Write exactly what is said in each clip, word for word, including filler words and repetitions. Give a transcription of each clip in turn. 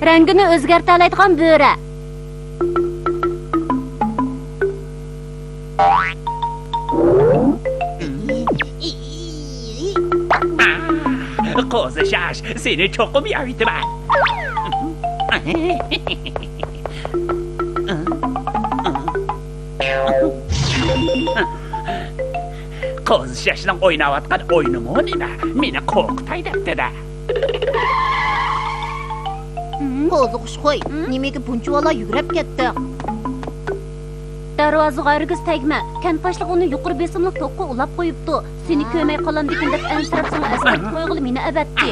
رەڭگىنى ئۆزگەرتەلەيدىغان بۆرە. قوزا شاش، سېنى چوقۇم يەۋېتىمەن. قوزا شاشنىڭ ئويناۋاتقان ئويۇنىمۇ نېمە؟ مېنى قورقۇتاي دەپتۇ-دە. قوزا خۇشخۇي، نېمىگە بۇنچىۋالا يۈگرەپ كەتتىڭ؟ دەرۋازىغا ھەرگىز تەگمە. كەنت باشلىقى ئۇنى يۇقىرى بېسىملىق توكقا ئۇلاپ قويۇپتۇ. سېنى كۆرمەي قالامدىكىن دەپ ئەنسىرەپ ساڭا ئەسكەرتىپ قويغىلى مېنى ئەۋەتتى.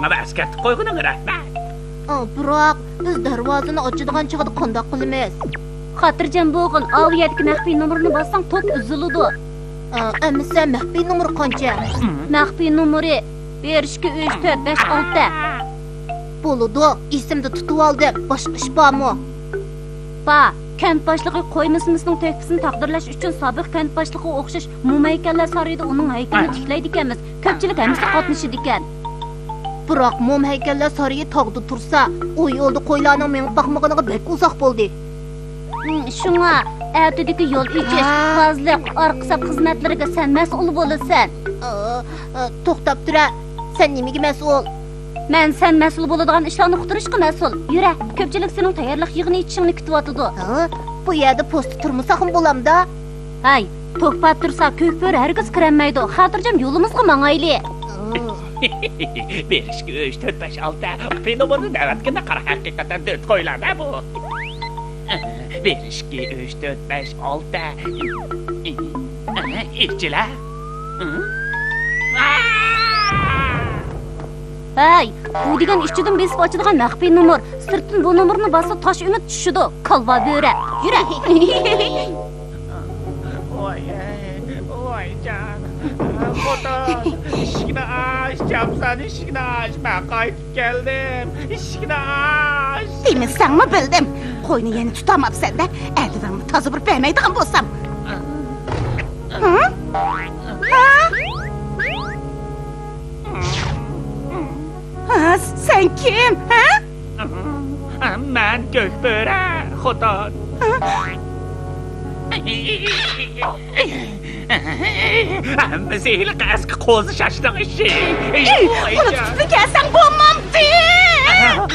ماڭا ئەسكەرتىپ قويغىنىڭغا رەھمەت. ئا، بىراق، بىز دەرۋازىنى ئاچىدىغان چاغدا قانداق قىلىمىز؟ خاتىرجەم بولغىن، ئاۋۇ يەردىكى مەخپىي نومۇرنى باسساڭ توك ئۈزۈلىدۇ. ئا، ئەمىسە مەخپىي نومۇر قانچە؟ مەخپىي نومۇرى بىر، ئىككى، ئۈچ، تۆت، بەش، ئالتە. بولىدۇ، ئېسىمدە تۇتۇۋالدىم. باشقا ئىش بارمۇ؟ بار. كەنت باشلىقى قوي مىسمىسىنىڭ تۆھپىسىنى تەقدىرلەش ئۈچۈن سابىق كەنت باشلىقىغا ئوخشاش موم ھەيكەللەر سارىيىدا ئۇنىڭ ھەيكىلىنى تىكلەيدىكەنمىز. كۆپچىلىك ھەممىسى قاتنىشىدىكەن. بىراق موم ھەيكەللەر سارىيى تاغدا تۇرسا، ئۇ يولدا قويلارنىڭ مېڭىپ باقمىغىنىغا بەك ئۇزاق بولدى. ھىم، شۇڭا ئەتىدىكى يول ئېچىش، ھە؟ تازىلىق، ئارقا سەپ خىزمەتلىرىگە سەن مەسئۇل بولىسەن. ئا، ئا، توختاپ تۇرە، سەن نېمىگە مەسئۇل؟ مەن سەن مەسئۇل بولىدىغان ئىشلارنى ئۇقتۇرۇشقا مەسئۇل. يۈرە، كۆپچىلىك سېنىڭ تەييارلىق يىغىنى ئېچىشىڭنى كۈتۈۋاتىدۇ. ھە؟ بۇ يەردە پوستتا تۇرمىساقمۇ بولامدا؟ ھەي، توپا تۇرسا، كۆك بۆرە ھەرگىز كىرەلمەيدۇ. خاتىرجەم يولىمىزغا ماڭايلى. بىر، ئىككى، ئۈچ، تۆت، بەش، ئالتە. پىنومۇرنى دەۋەتكىنىدە قارا، ھەقىقەتەن دۆت قويلار-دە بۇ. بىر، ئىككى، ئۈچ، تۆت، بەش، ئالتە. ئىچىلە. ھەي، بۇ دېگەن ئىچىدىن بېسىپ ئاچىدىغان مەخپىي نومۇر. سىرتتىن بۇ نومۇرنى باسسا تاش ئۈمىد چۈشىدۇ. كالۋا بۆرە. يۈرە. ۋاي، ۋايجان. خوتۇن، ئىشىكنى ئاچ، چاپسان ئىشىكنى ئاچ، مەن قايتىپ كەلدىم. ئىشىكنى ئاچ. دېمىسەڭمۇ بىلدىم. قوينى يەنە تۇتاماپسەن-دە. ئەلۋەڭنى تازا بىر بەرمەيدىغان بولسام. ھە؟ ھە؟ ھە، سەن كىم؟ ھە؟ مەن كۆك بۆرە، خوتۇن. ھەممىسى ھېلىقى ئەسكى قوزا شاشنىڭ ئىشى. ئۇنى تۇتۇپ كەلسەڭ بولمامتى؟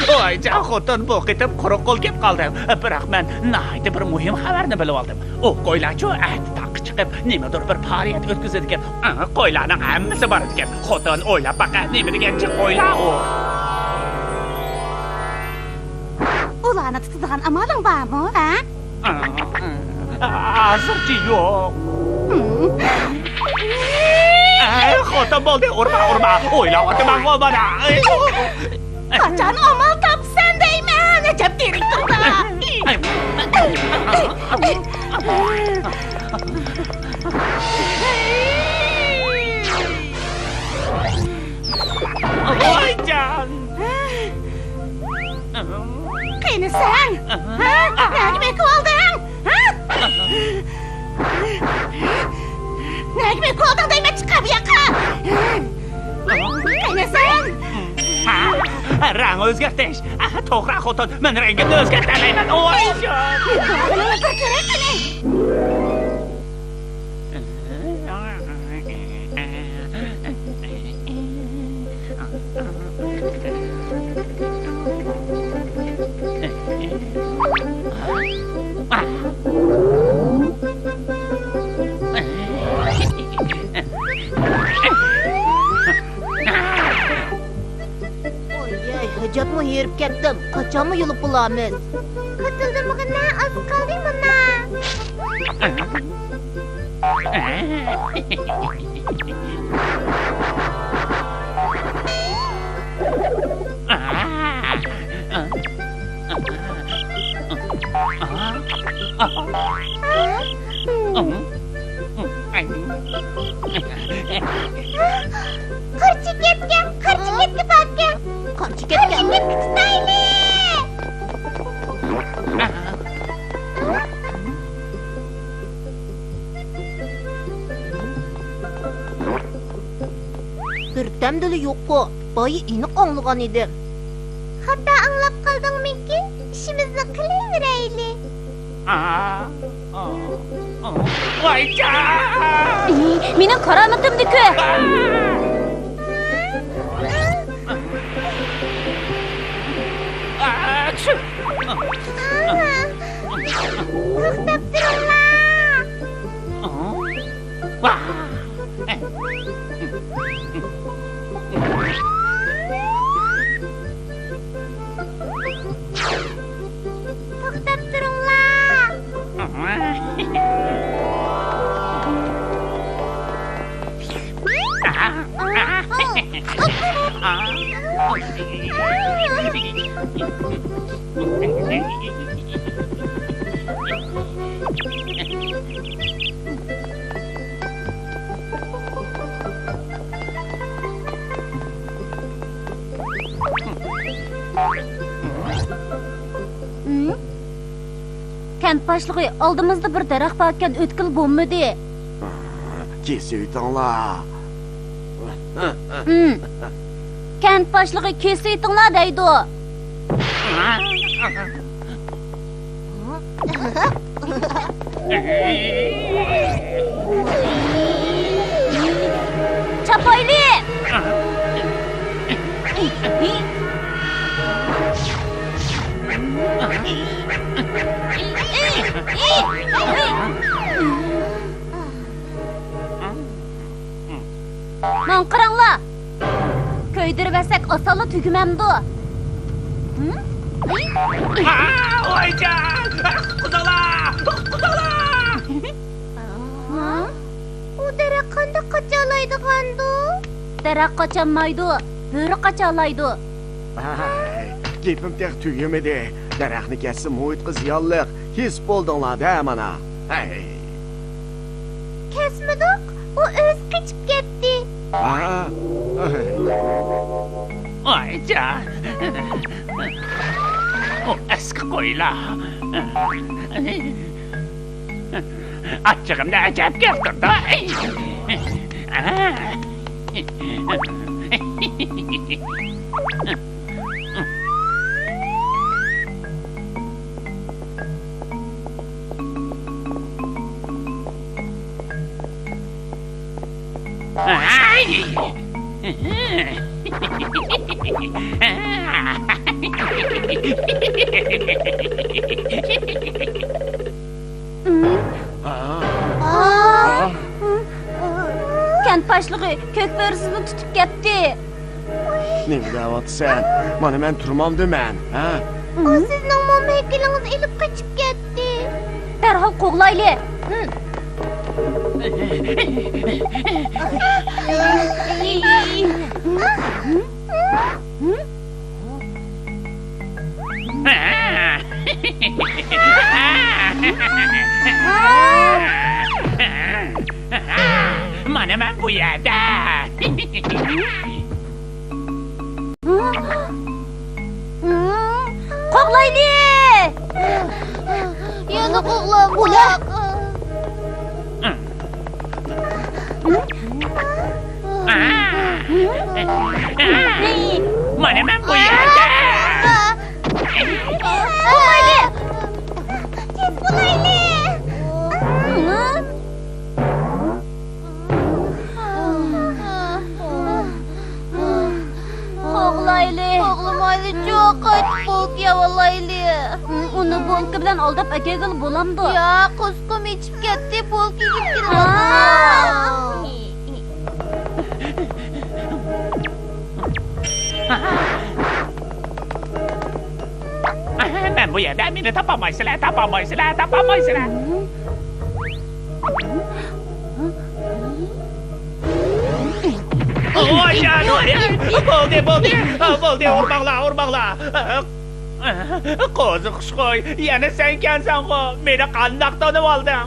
ۋايجان خوتۇن، بۇ قېتىم قۇرۇق قول كېلىپ قالدىم. بىراق مەن ناھايىتى بىر مۇھىم خەۋەرنى بىلىۋالدىم. ئۇ قويلارچۇ ئەتە تاغقا چىقىپ، نېمىدۇر بىر پائالىيەت ئۆتكۈزىدىكەن. ئا، قويلارنىڭ ھەممىسى بارىدىكەن. خوتۇن، ئويلاپ باقە، نېمە دېگەن جىق قويلار ئۇ. ئۇلارنى تۇتىدىغان ئامالىڭ بارمۇ، ھە؟ ئا، ھازىرچە يوق. ئەي، خوتۇن بولدى، ئۇرما، ئۇرما. ئويلاۋاتىمەنغۇ مانا. قاچان ئامال تاپىسەن دەيمەن، ئەجەب دىرېكتوردا. ۋايجان! قېنى سەن؟ ھە؟ نەگە بېقىۋالدىڭ؟ ھە؟ نەگە بېقىۋالدىڭ دەيمەن، چىقار بۇ ياققا! قېنى سەن؟ ھە؟ رەڭ ئۆزگەرتىش. توغرا، خوتۇن، مەن رەڭگىمنى ئۆزگەرتەلەيمەن. ۋايجان! بىر كۆرەي قېنى! ۋاي، ئەجەبمۇ ھېرىپ كەتتىم. قاچانمۇ يۇلۇپ بولارمىز؟ قۇتۇلدۇرمىغىنە ئاز قالدى مانا. قارچىكەتكە، قارچىكەتكە باككە. قارچىكەتكە. قارچىكەتكە تۇتايلى. بىر تەمدىلا يوققۇ. بايا ئېنىق ئاڭلىغان ئىدىم. خاتا ئاڭلاپ قالدىڭمىكىن؟ ئىشىمىزنى قىلىۋېرەيلى. ۋايجان! مېنىڭ كارامىتىمنى كۆر! توختاپ تۇرۇڭلار! توختاپ تۇرۇڭلار! كەنت باشلىقى، ئالدىمىزدا بىر دەرەخ باركەن، ئۆتكىلى بولمىدى. كېسىۋېتىڭلار. كەنت باشلىقى، كېسىۋېتىڭلار دەيدۇ. چاپايلى! ماڭا قاراڭلار! كۆيدۈرۈۋەتسەك ئاسانلا تۈگىمەمدۇ؟ ھە؟ ۋايجان! قۇتقۇزۇڭلار! قۇتقۇزۇڭلار! ھە؟ ئۇ دەرەخ قانداق قاچالايدىغاندۇ؟ دەرەخ قاچالمايدۇ، بۆرە قاچالايدۇ. ھەي، گېپىم تېخى تۈگىمىدى. دەرەخنى كەسسە مۇھىتقا زىيانلىق. كېسىپ بولدۇڭلار-دە مانا. ھەي. كەسمىدۇق، ئۇ ئۆزى قېچىپ كەتتى. ھە؟ ۋايجان. ئۇ ئەسكى قويلا. ئاچچىقىمنى ئەجەب كەلتۈردى. كەنت باشلىقى كۆك بۆرىسىنى تۇتۇپ كەتتى. نېمە دەۋاتىسەن؟ مانا مەن تۇرمامدىمەن، ھە؟ ئۇ سىزنىڭ موم ھەيكىلىڭىزنى ئېلىپ قېچىپ كەتتى. دەرھال قوغلايلى. مانا مەن بۇ يەردە. قوغلايلى! يەنە قوغلاڭ، قوغلاڭ. مانا مەن بۇ يەردە. قوغلايلى! تېز بولايلى! قوغلايلى! قوغلىمايلىچۇ، قايتىپ بولكا يەۋالايلى. ئۇنى بولكا بىلەن ئالداپ ئەكەلگىلى بولامدۇ؟ ياق، قورسىقىم ئېچىپ كەتتى، بولكا يېگۈم كېلىۋاتىدۇ. مەن بۇ يەردە، مېنى تاپالمايسىلەر، تاپالمايسىلەر، تاپالمايسىلەر. ۋاي جان، ۋاي جان. بولدى، بولدى، بولدى، ئۇرماڭلار، ئۇرماڭلار. قوزا خۇشخۇي، يەنە سەنكەنسەنغۇ، مېنى قانداق تونۇۋالدىڭ؟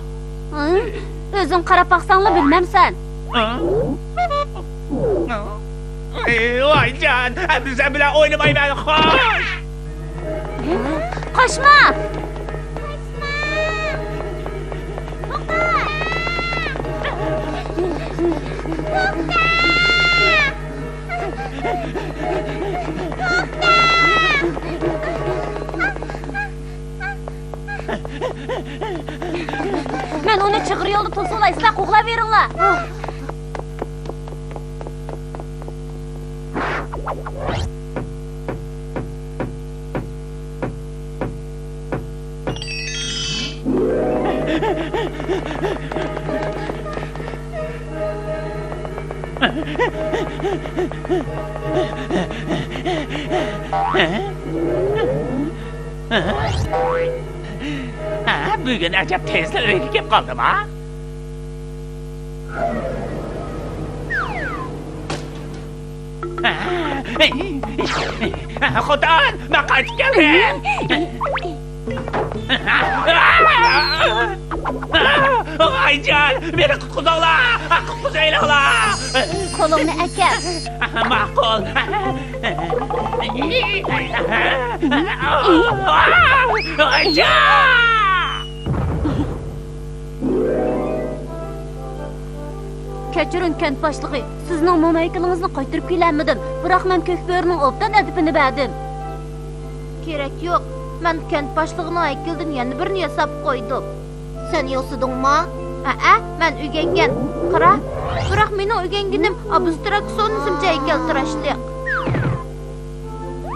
ھە؟ ئۆزۈڭ قاراپ باقساڭلا بىلمەمسەن. ھە؟ ۋاي جان، ئەمدى سەن بىلەن ئوينىمايمەن، خوش! قاچما! قاچما! توختا! توختا! مەن ئۇنى چىغىر يولدا توسۇۋالاي، سىلەر قوغلاۋېرىڭلار. ھە، بۈگۈن ئەجەب تېزلا ئۆيگە كېلىپ قالدىم ھە. خوتۇن، مەن قايتىپ كەلدىم. ۋايجان، مېنى قۇتقۇزۇڭلار، قۇتقۇزۇۋېلىڭلار. قولۇڭنى ئەكەل. ماقۇل. ۋايجان! كەچۈرۈڭ، كەنت باشلىقى، سىزنىڭ موم ھەيكىلىڭىزنى قايتۇرۇپ كېلەلمىدىم، بىراق مەن كۆك بۆرىنىڭ ئوبدان ئەدىپىنى بەردىم. كېرەك يوق، مەن كەنت باشلىقىنىڭ ھەيكىلىدىن يەنە بىرنى ياساپ قويدۇم. سەن ياسىدىڭما؟ ھەئە، مەن ئۆگەنگەن. قارا، بىراق مېنىڭ ئۆگەنگىنىم ئابستراكسىونىزمچە ھەيكەلتىراشلىق.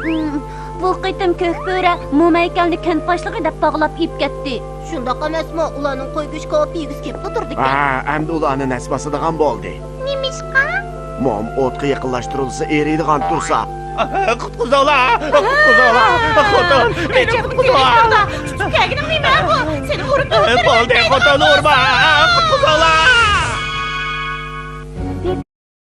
ھىم، بۇ قېتىم كۆك بۆرە موم ھەيكەلنى كەنت باشلىقى دەپ باغلاپ ئېلىپ كەتتى. شۇنداق ئەمەسمۇ، ئۇلارنىڭ قوي گۆشى كاۋاپ يېگۈسى كېلىپلا تۇرىدىكەن. ھە، ئەمدى ئۇلارنى نەس باسىدىغان بولدى. نېمىشقا؟ موم ئوتقا يېقىنلاشتۇرۇلسا ئېرىيدىغان تۇرسا. قۇتقۇزۇڭلار! قۇتقۇزۇڭلار! خوتۇن، مېنى قۇتقۇزۇڭلار! تۇتۇپ كەلگىنىڭ نېمە بۇ؟ سېنى ئۇرۇپ ئۆلتۈرۈپ بولدى، خوتۇن، ئۇرما! قۇتقۇزۇڭلار!